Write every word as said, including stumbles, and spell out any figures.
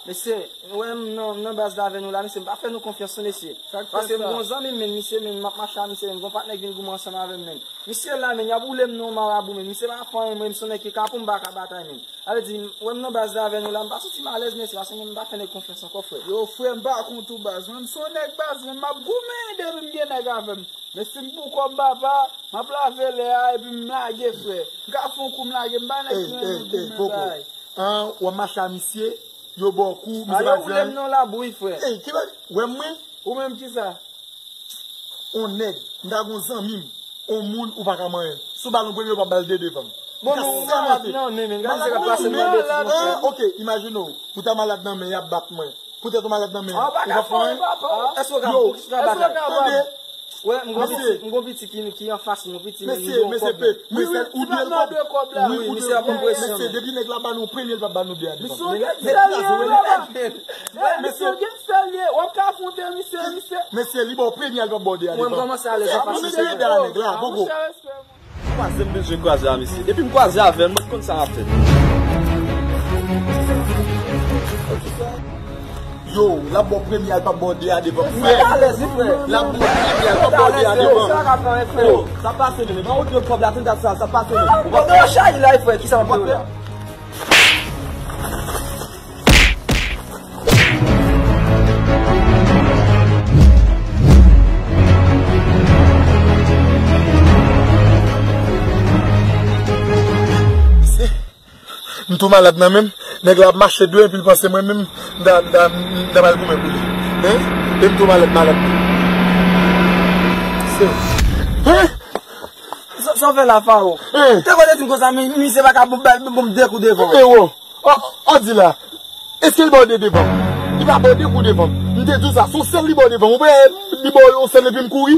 Mesye, ou wè m nan, nan baz la avè nou la, mesye, m pa fè nou konfyans non, mesye. Paske m gon zanmi m, men, misye, men, m ap mache a misye, men, gon patnè k vin goumen ansanm avè m, men. Misye la, men, y ap woule m nan yon marabou, men. Misye pa fè anyen, mwen, m se yon nèg ki kapon, m pa ka batay, men. Sa vle di, ou wè m nan baz la avè nou la, m pa santi m alèz, mesye, paske mwen, m pa fè nèg konfyans ankò, frè. Yo, frè, m pa kont ou baz. Mwen, m se yon nèg baz, mwen, m ap goumen depi m gen nèg avè m. Men si m pou kòb papa, m ap lave lè a epi m lage, frè. M ka fè yon kou m lage, m pa nèg ki renmen goumen bagay. An, w ap mache a misye, yo ba w kou, misye pa di anyen. Yo woule m nan labou wi, frè. Ey, ki bagay? Wè mwen? Ou menm kisa? On nèg, m ta gon zanmi m, on moun ou pa ka manyen l. Si w ba l yon premye, w p ap ba l de devan m. Bon, men ou malad nan men, men gade sa k ap pase nan betiz. An, ok, imajine w, ou ta malad nan men, y ap bat mwen. Poutèt ou malad nan men, ou p ap fè anyen. Èske w ka, èske w ka bat? Tande. Wè, m gon piti, m gon piti ki, ki anfas mwen, piti, men li gen yon kòb. Mesye, mesye, ou dwe l kòb. Wi, wi, misye ap pran presyon. Mesye, depi nèg la ba nou premye, l p ap ba nou de a devan. Misye, gen sèl ye, w ap ka afwonte misye, misye. Mesye, li ba w premye a, l p ap ba w de a devan. Mwen, m kòmanse alèz anfas misye. Mwen mete de a nèg la, poko. Kwaze m bezwen kwaze a misye. Depi m kwaze avè l, mwen konn sa m ap fè. Yo, l ap ba w premye a, l p ap ba w de a devan. Frè, alèz wi, frè. L ap ba w premye a, l p ap ba w de a devan. Sa ka fè, frè. Yo, sa pase, men. Ban w de kòb la, tande sa, sa pase, men. Ou pa gen yon chay la, frè, kisa w ap fè la? M tou malad nan men m. Nèg la ap mache dwe epi l panse mwen menm m ta, m ta, m ta pral goumen pou li. Hein? E m tou malad, malad. Se, hein? Sa, sa w fè la, Faro? Hein? Te konn di m konsa, mi-, misye pa ka bon, bon, bon, de kou devan. Ewo. O, o, di la. E si l ba w de devan? Li pa ba w de kou devan. M te di w sa, se yon sèl li ba w devan. Ou wè, li ba w yon sèl epi m kouri.